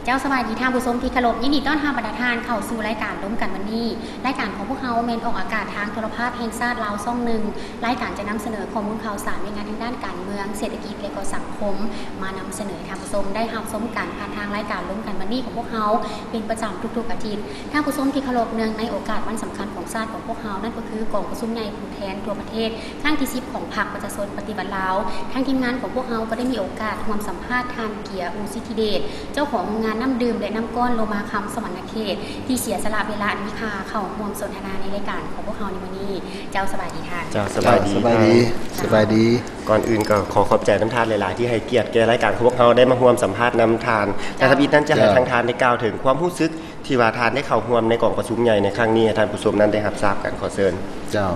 ເຈົ້າ ສະບາຍດີທ່ານຜູ້ຊົມທີ່ເຄົາລົບ, ຍິນດີຕ້ອນຮັບບັນດາທ່ານເຂົ້າສູ່ລາຍການລົມກັນວັນນີ້. ລາຍການຂອງພວກເຮົາແມ່ນອອກອາກາດທາງໂທລະພາບແຫ່ງຊາດລາວຊ່ອງໜຶ່ງ. ລາຍການຈະນຳສະເໜີຂໍ້ມູນຂ່າວສານວຽກງານທາງດ້ານການເມືອງ, ເສດຖະກິດ ແລະ ກໍສັງຄົມ ມານຳສະເໜີໃຫ້ທ່ານຜູ້ຊົມໄດ້ຮັບຊົມກັນຜ່ານທາງລາຍການລົມກັນວັນນີ້ຂອງພວກເຮົາເປັນປະຈຳທຸກໆອາທິດ. ທ່ານຜູ້ຊົມທີ່ເຄົາລົບ, ເນື່ອງໃນໂອກາດວັນສຳຄັນຂອງຊາດຂອງພວກເຮົາ ນັ້ນກໍຄືກອງປະຊຸມໃຫຍ່ຜູ້ແທນທົ່ວປະເທດ ຄັ້ງທີສິບຂອງພັກປະຊາຊົນປະຕິວັດລາວ, ທາງທີມງານຂອງພວກເຮົາກໍໄດ້ມີໂອກາດຮ່ວມສຳພາດທ່ານ ເກຍ ອູສິທິເດດ, ເຈົ້າຂອງໂຮງງານນ້ຳດື່ມ ແລະ ນ້ຳກ້ອນໂລມາຄຳສະຫວັນນະເຂດ ທີ່ເສຍສະຫຼະເວລາອັນມີຄ່າເຂົ້າຮ່ວມສົນທະນາໃນລາຍການຂອງພວກເຮົາໃນມື້ນີ້. ເຈົ້າ ສະບາຍດີທ່ານ. ເຈົ້າ ສະບາຍດີ. ເຈົ້າ ສະບາຍດີ. ສະບາຍດີ. ກ່ອນອື່ນກໍຂໍຂອບໃຈນຳທ່ານຫຼາຍໆ ທີ່ໃຫ້ກຽດແກ່ລາຍການຂອງພວກເຮົາ ໄດ້ມາຮ່ວມສຳພາດນຳທ່ານ. ເຈົ້າ. ທ່ານທຳອິດນັ້ນ ຈະໃຫ້ ເຈົ້າ ທາງທ່ານໄດ້ກ່າວເຖິງຄວາມຮູ້ສຶກ ທີ່ວ່າທ່ານໄດ້ເຂົ້າຮ່ວມໃນກອງປະຊຸມໃຫຍ່ໃນຄັ້ງນີ້ ໃຫ້ທ່ານຜູ້ຊົມນັ້ນໄດ້ຮັບຊາບກັນ. ຂໍເຊີນ. ເຈົ້າ.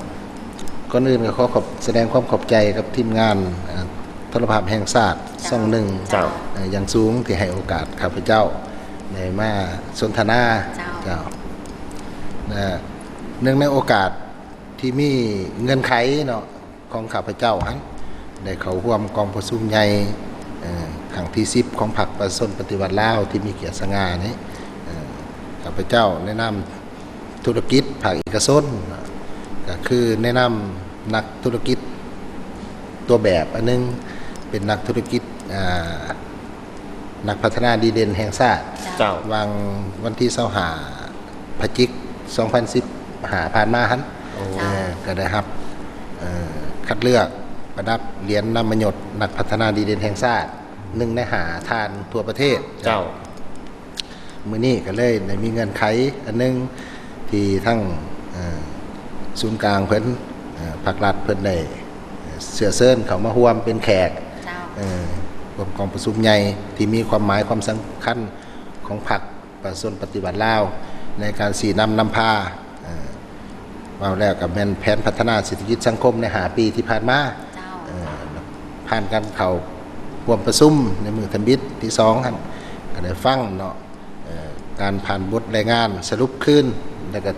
ກ່ອນອື່ນກໍຂໍຂອບ ສະແດງຄວາມຂອບໃຈກັບທີມງານ ເອີ ໂທລະພາບແຫ່ງຊາດ ເຈົ້າ ຊ່ອງໜຶ່ງ ເຈົ້າ ເອີ ຢ່າງສູງ ທີ່ໃຫ້ໂອກາດຂ້າພະເຈົ້າໄດ້ມາສົນທະນາ. ເຈົ້າ. ເຈົ້າ. ແລະ ເນື່ອງໃນໂອກາດທີ່ມີເງື່ອນໄຂເນາະ ຂອງຂ້າພະເຈົ້າຫັ້ນ ໄດ້ເຂົ້າຮ່ວມກອງປະຊຸມໃຫຍ່ ເອີ ຄັ້ງທີສິບຂອງພັກປະຊາຊົນປະຕິວັດລາວ ທີ່ມີກຽດສະຫງ່ານີ້. ເອີ ຂ້າພະເຈົ້າໃນນາມທຸລະກິດພາກເອກະຊົນ ກໍຄືໃນນາມນັກທຸລະກິດຕົວແບບອັນໜຶ່ງ ເປັນນັກທຸລະກິດ ອ່າ ນັກພັດທະນາດີເດັ່ນແຫ່ງຊາດ. ເຈົ້າ. ຫວ່າງວັນທີຊາວຫ້າ ພະຈິກ ສອງພັນສິບຫ້າ ຜ່ານມາຫັ້ນ. ໂອ້. ເອີ ກໍໄດ້ຮັບ ເອີ ຄັດເລືອກປະດັບຫຼຽນນາມມະຍົດນັກພັດທະນາດີເດັ່ນແຫ່ງຊາດ ໜຶ່ງໃນຫ້າທ່ານທົ່ວປະເທດ. ເຈົ້າ. ມື້ນີ້ກໍເລີຍໄດ້ມີເງື່ອນໄຂອັນໜຶ່ງ ທີ່ທັງ ເອີ ສູນກາງເພິ່ນ ເອີ ພັກລັດເພິ່ນໄດ້ ເອີ ເຊື້ອເຊີນເຂົ້າມາຮ່ວມເປັນແຂກ ເຈົ້າ ເອີ ຮ່ວມກອງປະຊຸມໃຫຍ່ທີ່ມີຄວາມໝາຍຄວາມສຳຄັນຂອງພັກປະຊາຊົນປະຕິວັດລາວ ໃນການຊີ້ນຳນຳພາ ເອີ ເວົ້າແລ້ວກໍແມ່ນແຜນພັດທະນາເສດຖະກິດສັງຄົມໃນຫ້າປີທີ່ຜ່ານມາ. ເຈົ້າ. ເອີ ຜ່ານການເຂົ້າຮ່ວມປະຊຸມໃນມື້ທຳອິດທີສອງຫັ້ນ ກໍໄດ້ຟັງເນາະ ເອີ ການຜ່ານບົດລາຍງານສະຫຼຸບຄືນ ແລ້ວກໍ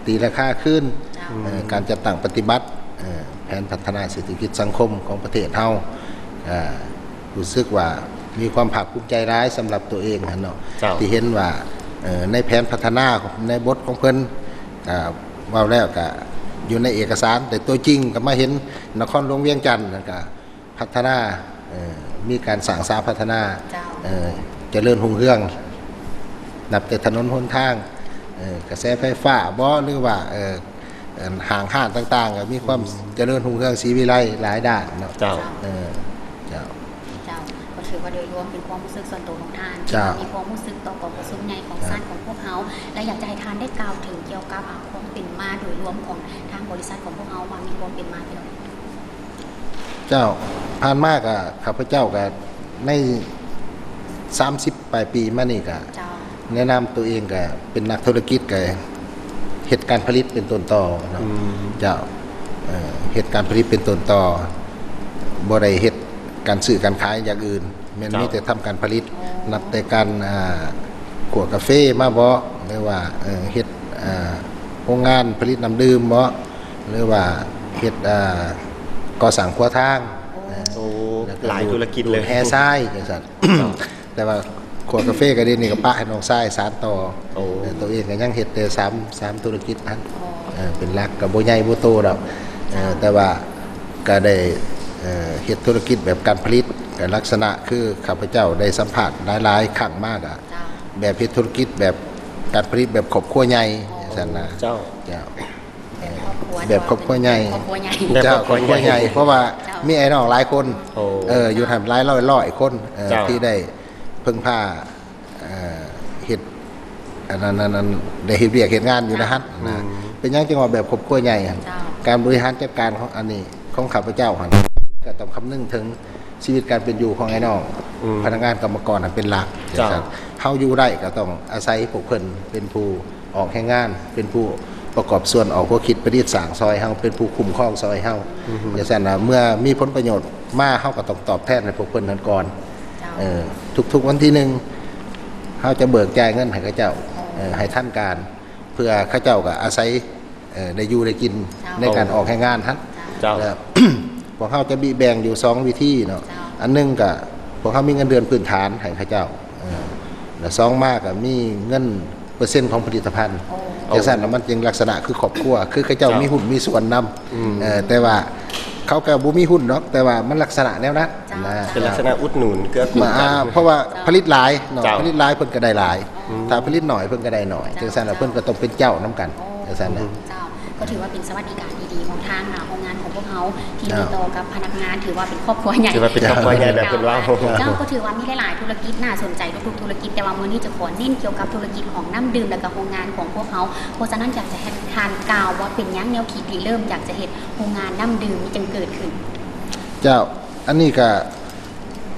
ຕີລາຄາຄືນ. ເຈົ້າ. ເອີ ການຈັດຕັ້ງປະຕິບັດ ເອີ ແຜນພັດທະນາເສດຖະກິດສັງຄົມຂອງປະເທດເຮົາ ກໍຮູ້ສຶກວ່າມີຄວາມພາກພູມໃຈຫຼາຍສຳລັບຕົວເອງຫັ້ນເນາະ. ເຈົ້າ. ທີ່ເຫັນວ່າ ເອີ ໃນແຜນພັດທະນາໃນບົດຂອງເພິ່ນ ກໍເວົ້າແລ້ວກໍຢູ່ໃນເອກະສານ ແຕ່ຕົວຈິງກໍມາເຫັນນະຄອນຫຼວງວຽງຈັນ ແລ້ວກໍ ພັດທະນາ ເອີ ມີການສ້າງສາພັດທະນາ ເຈົ້າ ເອີ ຈະເລີນຮຸ່ງເຮືອງ ນັບແຕ່ຖະໜົນຫົນທາງ ເອີ ກະແສໄຟຟ້າບໍ ຫຼືວ່າ ເອີ ເອີ ຫ້າງຮ້ານຕ່າງໆ ກໍມີຄວາມ ອືມ ຈະເລີນຮຸ່ງເຮືອງສີວິໄລຫຼາຍດ້ານເນາະ. ເຈົ້າ. ເອີ ເຈົ້າ. ເຈົ້າ ກໍຖືວ່າໂດຍລວມເປັນຄວາມຮູ້ສຶກສ່ວນຕົວຂອງທ່ານ ເຈົ້າ ທີ່ວ່າມີຄວາມຮູ້ສຶກຕໍ່ກອງປະຊຸມໃຫຍ່ຂອງ ເຈົ້າ ຊາດຂອງພວກເຮົາ ແລະ ຢາກຈະໃຫ້ທ່ານໄດ້ກ່າວເຖິງກ່ຽວກັບ ອາ ຄວາມເປັນມາໂດຍລວມຂອງທາງບໍລິສັດຂອງພວກເຮົາ ວ່າມີຄວາມເປັນມາແນວໃດ. ເຈົ້າ, ຜ່ານມາກະ ຂ້າພະເຈົ້າກະ ໃນສາມສິບປາຍປີມານີ້ກະ ເຈົ້າ, ແນະນຳໂຕເອງກະເປັນນັກທຸລະກິດ ກະເຮັດການຜະລິດເປັນຕົ້ນຕໍເນາະ. ອືມ, ເຈົ້າ, ເຮັດການຜະລິດເປັນຕົ້ນຕໍ, ບໍ່ໄດ້ເຮັດການຊື້ການຂາຍຢ່າງອື່ນ, ແມ່ນ ເຈົ້າ, ມີແຕ່ທຳການຜະລິດ, ອໍ, ນັບແຕ່ການ ອ່າ ຂົ້ວກາເຟມາບໍ ຫຼືວ່າ ເຮັດ ອ່າ ໂຮງງານຜະລິດນ້ຳດື່ມບໍ ຫຼືວ່າເຮັດ ອ່າ ກໍ່ສ້າງຂົວທາງ. ໂອ້ ແລ້ວກໍ ຫຼາຍທຸລະກິດເລີຍ ດູດແຮ່ຊາຍຈັ່ງຊັ້ນ. ເຈົ້າ, ແຕ່ວ່າຂົ້ວກາເຟກໍດຽວນີ້ກໍປະໃຫ້ນ້ອງຊາຍສານຕໍ່. ໂອ້, ເອີ, ຕົວເອງກໍຍັງເຮັດແຕ່ສາມ ສາມທຸລະກິດຫັ້ນ. ອໍ, ເອີ, ເປັນຫຼັກ, ກໍບໍ່ໃຫຍ່ບໍ່ໂຕດອກ. ເອີ, ເຈົ້າ, ແຕ່ວ່າກໍໄດ້ ເອີ, ເຮັດທຸລະກິດແບບການຜະລິດ, ກໍລັກສະນະຄືຂ້າພະເຈົ້າໄດ້ສຳພາດຫຼາຍໆຄັ້ງມາ, ກໍ ເຈົ້າ, ແບບເຮັດທຸລະກິດແບບການຜະລິດແບບຄອບຄົວໃຫຍ່. ອໍ, ຈັ່ງຊັ້ນນະ. ເຈົ້າ, ເຈົ້າ. ແບບຄອບຄົວ ແບບຄອບຄົວໃຫຍ່. ຄອບຄົວໃຫຍ່. ເຈົ້າ, ຄອບຄົວໃຫຍ່ ຄອບຄົວໃຫຍ່ ເພາະວ່າ ເຈົ້າ, ມີອ້າຍນ້ອງຫຼາຍຄົນ. ໂອ້, ເອີ, ຢູ່ຫັ້ນຫຼາຍຮ້ອຍໆຄົນ, ເອີ, ເຈົ້າ, ທີ່ໄດ້ເພິ່ງພາ ເອີ, ເຮັດ ອັນນັ້ນ ອັນນັ້ນ ໄດ້ເຮັດວຽກເຮັດງານຢູ່ໃນຫັ້ນນະ. ອືມ, ເປັນຫຍັງຈຶ່ງວ່າແບບຄອບຄົວໃຫຍ່ຫັ້ນ? ເຈົ້າ, ການບໍລິຫານຈັດການຂອງ ອັນນີ້ ຂອງຂ້າພະເຈົ້າຫັ້ນ ກໍຕ້ອງຄຳນຶງເຖິງຊີວິດການເປັນຢູ່ຂອງອ້າຍນ້ອງ, ອືມ, ພະນັກງານກຳມະກອນຫັ້ນເປັນຫຼັກ. ເຈົ້າ, ເຮົາຢູ່ໄດ້ກໍຕ້ອງອາໄສພວກເພິ່ນເປັນຜູ້ ອອກແຮງງານ, ເປັນຜູ້ປະກອບສ່ວນອອກຫົວຄິດປະດິດສ້າງຊ່ອຍເຮົາ, ເປັນຜູ້ຄຸ້ມຄອງຊ່ອຍເຮົາ. ອືຮຶ, ຈັ່ງຊັ້ນນະ ເມື່ອມີຜົນປະໂຫຍດມາ ເຮົາກໍຕ້ອງຕອບແທນໃຫ້ພວກເພິ່ນນັ້ນກ່ອນ. ເຈົ້າ, ເອີ, ທຸກໆວັນທີໜຶ່ງ ເຮົາຈະເບີກຈ່າຍເງິນໃຫ້ເຂົາເຈົ້າ, ອໍ, ເອີ, ໃຫ້ທັນການ, ເພື່ອເຂົາເຈົ້າກໍອາໄສ ເອີ, ໄດ້ຢູ່ໄດ້ກິນ, ເຈົ້າ, ໃນການອອກແຮງງານຫັ້ນ. ເຈົ້າ, ແລ້ວພວກເຮົາຈະບິແບ່ງຢູ່ສອງວິທີເນາະ. ເຈົ້າ, ອັນໜຶ່ງກໍພວກເຮົາມີເງິນເດືອນພື້ນຖານໃຫ້ເຂົາເຈົ້າ, ເອີ, ແລະ ສອງມາກໍມີເງິນເປີເຊັນຂອງຜະລິດຕະພັນ. ໂອ້ ຈັ່ງຊັ້ນລະມັນຈຶ່ງລັກສະນະຄືຄອບຄົວ ຄືເຂົາເຈົ້າ ເຈົ້າ ມີຫຸ້ນມີສ່ວນນຳ. ອືມ ເອີ ແຕ່ວ່າເຂົາກໍບໍ່ມີຫຸ້ນດອກ ແຕ່ວ່າມັນລັກສະນະແນວນັ້ນ ເຈົ້າ ນະ ເປັນລັກສະນະອຸດໜູນເກື້ອກູນກັນ ອ່າ ເພາະວ່າ ເຈົ້າ ຜະລິດຫຼາຍເນາະ ເຈົ້າ ຜະລິດຫຼາຍເພິ່ນກໍໄດ້ຫຼາຍ. ອືມ ຖ້າຜະລິດໜ້ອຍເພິ່ນກໍໄດ້ໜ້ອຍ. ເຈົ້າ ຈັ່ງຊັ້ນລະເພິ່ນກໍຕ້ອງເປັນເຈົ້ານຳກັນ. ໂອ້ ຈັ່ງຊັ້ນນະ ເຈົ້າ ກໍຖືວ່າເປັນສະຫວັດດີການດີໆຂອງທາງ ອ່າ ໂຮງງານຂອງພວກເຮົາທີ່ ເຈົ້າ ມີຕໍ່ກັບພະນັກງານ ຖືວ່າເປັນຄອບຄົວໃຫຍ່ ຖືວ່າເປັນຄອບຄົວໃຫຍ່ແບບເພິ່ນເວົ້າ. ເຈົ້າ ກໍຖືວ່າມີຫຼາຍໆທຸລະກິດ ໜ້າສົນໃຈທຸກໆທຸລະກິດ ແຕ່ວ່າມື້ນີ້ຈະຂໍເນັ້ນກ່ຽວກັບທຸລະກິດຂອງນ້ຳດື່ມ ແລະກະໂຮງງານຂອງພວກເຮົາ. ເພາະສະນັ້ນ ຢາກຈະໃຫ້ທ່ານກ່າວວ່າເປັນຫຍັງແນວຄິດລິເລີ່ມຢາກຈະເຮັດໂຮງງານນ້ຳດື່ມນີ້ຈຶ່ງເກີດຂຶ້ນ? ເຈົ້າ ອັນນີ້ກະ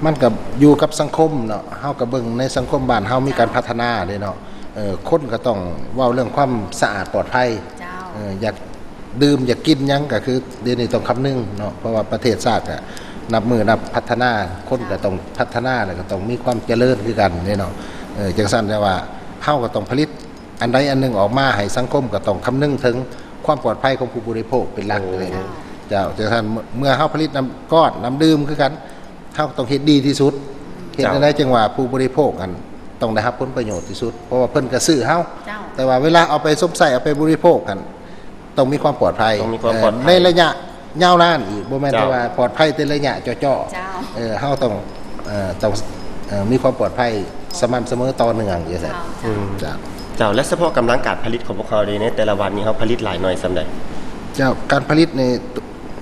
ມັນກະຢູ່ກັບສັງຄົມເນາະ ເຮົາກະເບິ່ງໃນສັງຄົມບ້ານເຮົາມີການ ເຈົ້າ ພັດທະນາເດ້ເນາະ. ເອີ ຄົນກະຕ້ອງເວົ້າເລື່ອງຄວາມສະອາດປອດໄພ. ເຈົ້າ ເອີ ຢາກດື່ມຢາກກິນຫຍັງກະຄືດຽວນີ້ຕ້ອງຄຳນຶງເນາະ ເພາະວ່າປະເທດຊາດກະນັບມື້ນັບພັດທະນາ ຄົນກະ ເຈົ້າ ຕ້ອງພັດທະນາ ແລ້ວກະຕ້ອງມີຄວາມຈະເລີນຄືກັນເດ້ເນາະ. ເອີ ຈັ່ງຊັ້ນແປວ່າເຮົາກະຕ້ອງຜະລິດອັນໃດອັນໜຶ່ງອອກມາໃຫ້ສັງຄົມ ກະຕ້ອງຄຳນຶງເຖິງຄວາມປອດໄພຂອງຜູ້ບໍລິໂພກເປັນຫຼັກເລີຍ. ໂອ້ ເຈົ້າ ຈັ່ງຊັ້ນເມື່ອເຮົາຜະລິດນ້ຳກ້ອນ ນ້ຳດື່ມຄືກັນ ເຮົາຕ້ອງເຮັດດີທີ່ສຸດ. ເຮັດ ເຈົ້າ ແນວໃດຈຶ່ງວ່າຜູ້ບໍລິໂພກຫັ້ນຕ້ອງໄດ້ຮັບຜົນປະໂຫຍດທີ່ສຸດ ເພາະວ່າເພິ່ນກະຊື້ເຮົາ. ເຈົ້າ ແຕ່ວ່າເວລາເອົາໄປຊົມໃຊ້ ເອົາໄປບໍລິໂພກຫັ້ນ ຕ້ອງມີຄວາມປອດໄພ ຕ້ອງມີຄວາມປອດໄພ ເອີ ໃນໄລຍະຍາວນານອີກ ບໍ່ແມ່ນ ເຈົ້າ ແຕ່ວ່າປອດໄພແຕ່ໄລຍະເຈາະໆ. ເຈົ້າ ເອີ ເຮົາຕ້ອງ ເອີ ຕ້ອງ ເອີ ມີຄວາມປອດໄພສະໝ່ຳສະເໝີຕໍ່ເນື່ອງຢູ່. ເຈົ້າ ເຈົ້າ ອືມ ເຈົ້າ ເຈົ້າ ແລະ ສະເພາະກຳລັງການຜະລິດຂອງພວກເຮົາເດ ໃນແຕ່ລະວັນນີ້ເຮົາຜະລິດຫຼາຍໜ່ວຍສ່ຳໃດ? ເຈົ້າ ການຜະລິດນີ້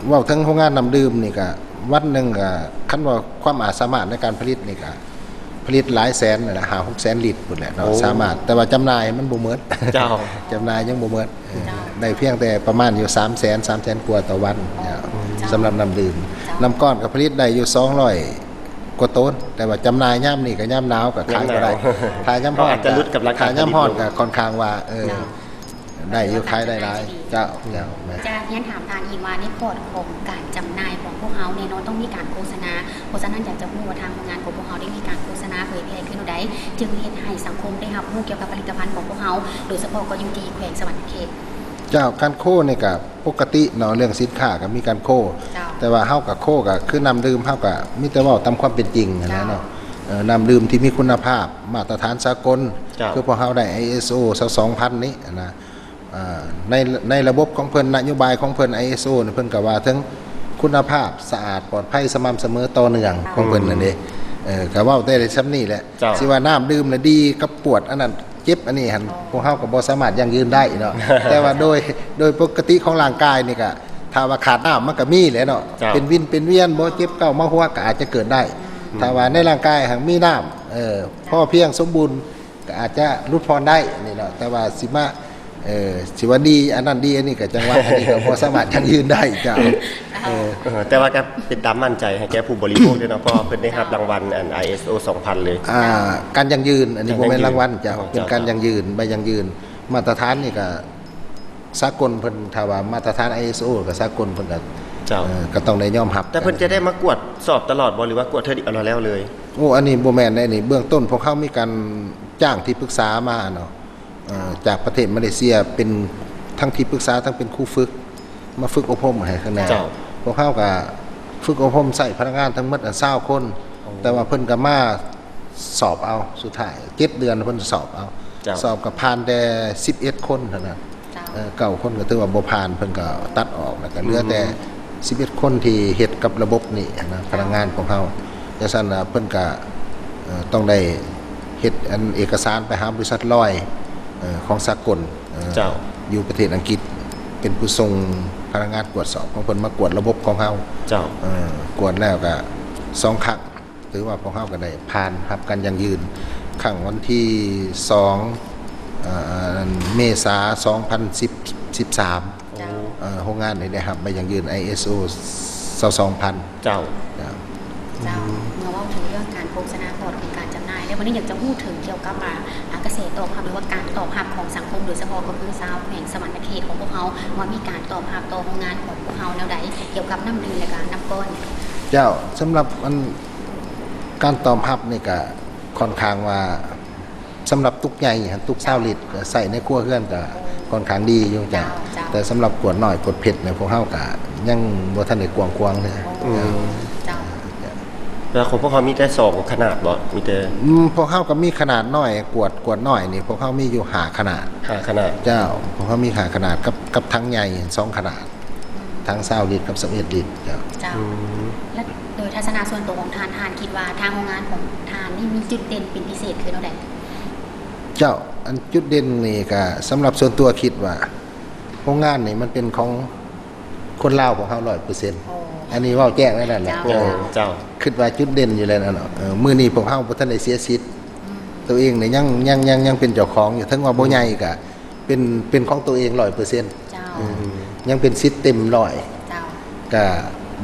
ເວົ້າເຖິງໂຮງງານນ້ຳດື່ມນີ້ກະ ວັນໜຶ່ງກະ ຄັນວ່າຄວາມອາດສາມາດໃນການຜະລິດນີ້ກະ ຜະລິດຫຼາຍແສນນັ້ນແຫຼະ ຫ້າຫົກແສນລິດພຸ້ນແຫຼະເນາະ. ໂອ້ ສາມາດ ແຕ່ວ່າຈຳໜ່າຍມັນບໍ່ໝົດ. ເຈົ້າ ຈຳໜ່າຍຍັງບໍ່ໝົດ. ເຈົ້າ ໄດ້ພຽງແຕ່ປະມານຢູ່ສາມແສນ ສາມແສນກວ່າຕໍ່ວັນ. ໂອ້ ເຈົ້າ ສຳລັບນ້ຳດື່ມ. ເຈົ້າ ນ້ຳກ້ອນກໍຜະລິດໄດ້ຢູ່ສອງຮ້ອຍກວ່າໂຕນ ແຕ່ວ່າຈຳໜ່າຍຍາມນີ້ກໍຍາມໜາວກໍຂາຍບໍ່ໄດ້. ຍາມໜາວ ຖ້າຍາມຮ້ອນ ເຮົາອາດຈະຫຼຸດກຳລັງການຜະລິດ ກໍຄ່ອນຂ້າງວ່າ ເອີ ເຈົ້າ ໄດ້ຢູ່ ຂາຍໄດ້ຫຼາຍ. ເຈົ້າ ເຈົ້າ ແມ່ນ. ຈະຮຽນຖາມທ່ານອີກວ່າ ໃນພອດຂອງການຈຳໜ່າຍຂອງພວກເຮົາ ແນ່ນອນຕ້ອງມີການໂຄສະນາ. ເພາະສະນັ້ນ ຢາກຈະຮູ້ວ່າທາງໂຮງງານຂອງພວກເຮົາໄດ້ມີການໂຄສະນາເຜີຍແຜ່ຄືແນວໃດ ຈຶ່ງເຮັດໃຫ້ສັງຄົມໄດ້ຮັບຮູ້ກ່ຽວກັບຜະລິດຕະພັນຂອງພວກເຮົາ ໂດຍສະເພາະກໍຢູ່ທີ່ແຂວງສະຫວັນນະເຂດ? ເຈົ້າ ການໂຄນີ້ກະປົກກະຕິເນາະ ເລື່ອງສິນຄ້າກະມີການໂຄ. ເຈົ້າ ແຕ່ວ່າເຮົາກະໂຄກະຄືນ້ຳດື່ມ ເຮົາກະມີແຕ່ເວົ້າຕາມຄວາມເປັນຈິງຫັ້ນແຫຼະເນາະ. ເຈົ້າ ເອີ ນ້ຳດື່ມທີ່ມີຄຸນນະພາບ ມາດຕະຖານສາກົນ. ເຈົ້າ ຄືພວກເຮົາໄດ້ ໄອເອສໂອ ຊາວສອງພັນນີ້ນະ. ອ່າ ໃນ ໃນລະບົບຂອງເພິ່ນ ນະໂຍບາຍຂອງເພິ່ນ ໄອເອສໂອ ນີ້ ເພິ່ນກໍວ່າເຖິງຄຸນນະພາບ ສະອາດ ປອດໄພ ສະໝ່ຳສະເໝີ ຕໍ່ເນື່ອງຂອງເພິ່ນນັ້ນເດ້. ເອີ ກໍເວົ້າແຕ່ສ່ຳນີ້ແຫຼະ. ເຈົ້າ ຊິວ່ານ້ຳດື່ມລະດີກັບກວດອັນນັ້ນເຈັບອັນນີ້ຫັ້ນ ພວກເຮົາກໍບໍ່ສາມາດຢັ້ງຢືນໄດ້ເນາະ. ແຕ່ວ່າໂດຍ ໂດຍປົກກະຕິຂອງຮ່າງກາຍນີ້ກະ ຖ້າວ່າຂາດນ້ຳມັນກະມີແຫຼະເນາະ. ເຈົ້າ ເປັນວິນເປັນວຽນບໍ່ ເຈັບເກົ້າມາຫົວກະອາດຈະເກີດໄດ້. ອືມ ຖ້າວ່າໃນຮ່າງກາຍຫາກມີນ້ຳ ເອີ ເຈົ້າ ພໍພຽງສົມບູນ ກໍອາດຈະຫຼຸດຜ່ອນໄດ້ນີ້ເນາະ. ແຕ່ວ່າຊິມາ ເອີ ຊິວ່າດີອັນນັ້ນດີອັນນີ້ ກໍຈັ່ງວ່າ ອັນນີ້ກໍບໍ່ສາມາດຢັ້ງຢືນໄດ້. ເຈົ້າ ເອີ ເອີ ແຕ່ວ່າກໍເປັນຕາໝັ້ນໃຈໃຫ້ແກ່ຜູ້ບໍລິໂພກເດ້ເນາະ ເພາະວ່າເພິ່ນໄດ້ຮັບ ເຈົ້າ ລາງວັນ ອັນ ໄອເອສໂອ ສອງພັນເລີຍ. ອ່າ ການຢັ້ງຢືນ ອັນນີ້ບໍ່ແມ່ນລາງວັນ. ເຈົ້າ ເຈົ້າ ເປັນການ ເຈົ້າ ຢັ້ງຢືນ ໃບຢັ້ງຢືນມາດຕະຖານນີ້ກໍສາກົນເພິ່ນ ຖ້າວ່າມາດຕະຖານ ໄອເອສໂອ ກໍສາກົນເພິ່ນກໍ ເຈົ້າ ເອີ ກໍຕ້ອງໄດ້ຍອມຮັບ. ແຕ່ເພິ່ນຈະໄດ້ມາກວດສອບຕະຫຼອດບໍ່ ຫຼືວ່າກວດເທື່ອດຽວແລ້ວເລີຍ? ໂອ້ ອັນນີ້ບໍ່ແມ່ນເດ້ນີ້ ເບື້ອງຕົ້ນພວກເຮົາມີການ ຈ້າງທີ່ປຶກສາມາເນາະ ເອີ ເຈົ້າ ຈາກປະເທດມາເລເຊຍ ເປັນທັງທີ່ປຶກສາ ທັງເປັນຄູຝຶກ ມາຝຶກອົບຮົມໃຫ້ຂ້າງໃນ. ເຈົ້າ ພວກເຮົາກະຝຶກອົບຮົມໃຊ້ພະນັກງານທັງໝົດ ຊາວຄົນ. ໂອ້ ແຕ່ວ່າເພິ່ນກະມາສອບເອົາ ສຸດທ້າຍເຈັດເດືອນເພິ່ນສອບເອົາ. ເຈົ້າ ສອບກະຜ່ານແຕ່ສິບເອັດຄົນເທົ່ານັ້ນ. ເຈົ້າ ເອີ ເກົ້າຄົນກໍຖືວ່າບໍ່ຜ່ານ ເພິ່ນກໍຕັດອອກ ແລ້ວກໍເຫຼືອແຕ່ ອືມ ສິບເອັດຄົນທີ່ເຮັດກັບລະບົບນີ້ນະ ພະນັກງານຂອງເຮົາ. ຈັ່ງຊັ້ນລະເພິ່ນກໍ ເອີ ຕ້ອງໄດ້ເຮັດອັນເອກະສານໄປຫາບໍລິສັດ Lloyds ເອີ ຂອງສາກົນ ເອີ ເຈົ້າ ຢູ່ປະເທດອັງກິດ ເປັນຜູ້ສົ່ງພະນັກງານກວດສອບຂອງເພິ່ນມາກວດລະບົບຂອງເຮົາ. ເຈົ້າ ເອີ ກວດແລ້ວກໍສອງຄັ້ງ ຖືວ່າພວກເຮົາກໍໄດ້ຜ່ານຮັບການຢັ້ງຢືນ ຄັ້ງວັນທີສອງ ເອີ ເມສາ ສອງພັນສິບ ສິບສາມ. ເຈົ້າ ເອີ ໂຮງງານນີ້ໄດ້ຮັບໃບຢັ້ງຢືນ ໄອເອສໂອ ຊາວສອງພັນ. ເຈົ້າ ເຈົ້າ ເຈົ້າ ເມື່ອເວົ້າເຖິງເລື່ອງການໂຄສະນາຂອງການຈຳໜ່າຍແລ້ວ ວັນນີ້ຢາກຈະຮູ້ເຖິງກ່ຽວກັບ ອ່າ ກະແສຕອບຮັບ ຫຼືວ່າການຕອບຮັບຂອງສັງຄົມ ໂດຍສະເພາະກໍຄືຊາວແຂວງສະຫວັນນະເຂດຂອງພວກເຮົາ ວ່າມີການຕອບຮັບຕໍ່ໂຮງງານຂອງພວກເຮົາແນວໃດ ກ່ຽວກັບນ້ຳດື່ມ ແລະກະນ້ຳກ້ອນ? ເຈົ້າ ສຳລັບອັນ ການຕອບຮັບນີ້ກະຄ່ອນຂ້າງວ່າ ສຳລັບຕຸກໃຫຍ່ຫັ້ນ ຕຸກຊາວລິດ ກໍໃຊ້ໃນຄົວເຮືອນກໍຄ່ອນຂ້າງດີຢູ່. ເຈົ້າ ເຈົ້າ ແຕ່ສຳລັບຂວດນ້ອຍ ຂວດເພັດນີ້ ພວກເຮົາກໍຍັງບໍ່ທັນໄດ້ກວ້າງຂວາງເທື່ອ. ໂອ້ ເຈົ້າ ເຈົ້າ ເຈົ້າ ແລ ແລ້ວຂອງພວກເຮົາມີແຕ່ສອງຂະໜາດບໍ່? ມີແຕ່ ອືມ ພວກເຮົາກໍມີຂະໜາດນ້ອຍ ກວດ ກວດນ້ອຍນີ້ ພວກເຮົາມີຢູ່ຫ້າຂະໜາດ. ຫ້າຂະໜາດ. ເຈົ້າ ພວກເຮົາມີຫ້າຂະໜາດ ກັບ ກັບຖັງໃຫຍ່ສອງຂະໜາດ ອືມ ຖັງຊາວລິດກັບຊາວເອັດລິດ. ເຈົ້າ ເຈົ້າ ອືມ ແລະ ໂດຍທັດສະນະສ່ວນຕົວຂອງທ່ານ ທ່ານຄິດວ່າທາງໂຮງງານຂອງທ່ານນີ້ມີຈຸດເດັ່ນເປັນພິເສດຄືແນວໃດ? ເຈົ້າ ອັນຈຸດເດັ່ນນີ້ກໍສຳລັບສ່ວນຕົວຄິດວ່າ ໂຮງງານນີ້ມັນເປັນຂອງ ຄົນລາວຂອງເຮົາຮ້ອຍເປີເຊັນ. ໂອ້ ອັນນີ້ເວົ້າແຈ້ງແນວນັ້ນແຫຼະ. ເຈົ້າ ເຈົ້າ ເຈົ້າ ຄິດວ່າຈຸດເດັ່ນຢູ່ແລ້ວເນາະ. ເອີ ມື້ນີ້ພວກເຮົາບໍ່ທັນໄດ້ເສຍສິດ. ອືມ ຕົວເອງນີ້ຍັງ ຍັງ ຍັງ ຍັງເປັນເຈົ້າຂອງຢູ່ ເຖິງວ່າບໍ່ໃຫຍ່ ອືມ ກະເປັນ ເປັນຂອງຕົວເອງຮ້ອຍເປີເຊັນ. ເຈົ້າ ອືມ ຍັງເປັນສິດເຕັມຮ້ອຍ. ເຈົ້າ ກະ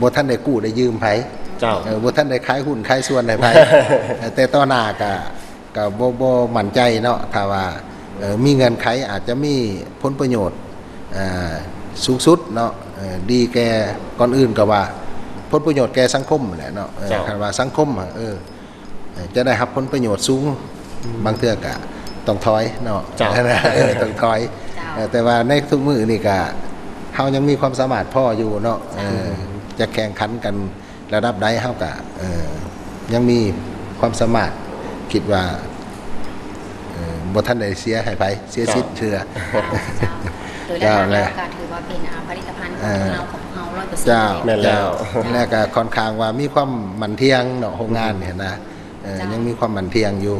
ບໍ່ທັນໄດ້ກູ້ໄດ້ຢືມໃຜ. ເຈົ້າ ເອີ ບໍ່ທັນໄດ້ຂາຍຫຸ້ນຂາຍສ່ວນໃຫ້ໃຜ. ເອີ ແຕ່ຕໍ່ໜ້າກະ ກໍບໍ່ ບໍ່ໝັ້ນໃຈເນາະ ຖ້າວ່າ ເອີ ມີເງື່ອນໄຂ ອາດຈະມີຜົນປະໂຫຍດ ເອີ ສູງສຸດເນາະ ເອີ ດີແກ່ ກ່ອນອື່ນກໍວ່າຜົນປະໂຫຍດແກ່ສັງຄົມຫັ້ນແຫຼະເນາະ. ເອີ ເຈົ້າ ຄັນວ່າສັງຄົມ ເອີ ເອີ ຈະໄດ້ຮັບຜົນປະໂຫຍດສູງ ອືມ ບາງເທື່ອກໍຕ້ອງຖອຍເນາະ. ເຈົ້າ ເອີ ຕ້ອງຖອຍ. ເຈົ້າ ເອີ ແຕ່ວ່າໃນທຸກມື້ນີ້ກໍ ເຮົາຍັງມີຄວາມສາມາດພໍຢູ່ເນາະ. ເຈົ້າ ເອີ ຈະແຂ່ງຂັນກັນ ລະດັບໃດເຮົາກະ ເອີ ຍັງມີຄວາມສາມາດ ຄິດວ່າ ເອີ ບໍ່ທັນໄດ້ເສຍໃຫ້ໃຜ ເສຍສິດເທື່ອ. ເຈົ້າ ເຈົ້າ ໂດຍຫຼັກໆແລ້ວກະຖືວ່າເປັນ ອ່າ ຜະລິດຕະພັນຂອງ ເອີ ເຮົາ ຂອງເຮົາຮ້ອຍເປີເຊັນ. ເຈົ້າ ແມ່ນແລ້ວ. ເຈົ້າ ແລະກະຄ່ອນຂ້າງວ່າມີຄວາມໝັ້ນທ່ຽງເນາະ ໂຮງງານນີ້ນະ. ເອີ ເຈົ້າ ຍັງມີຄວາມໝັ້ນທ່ຽງຢູ່.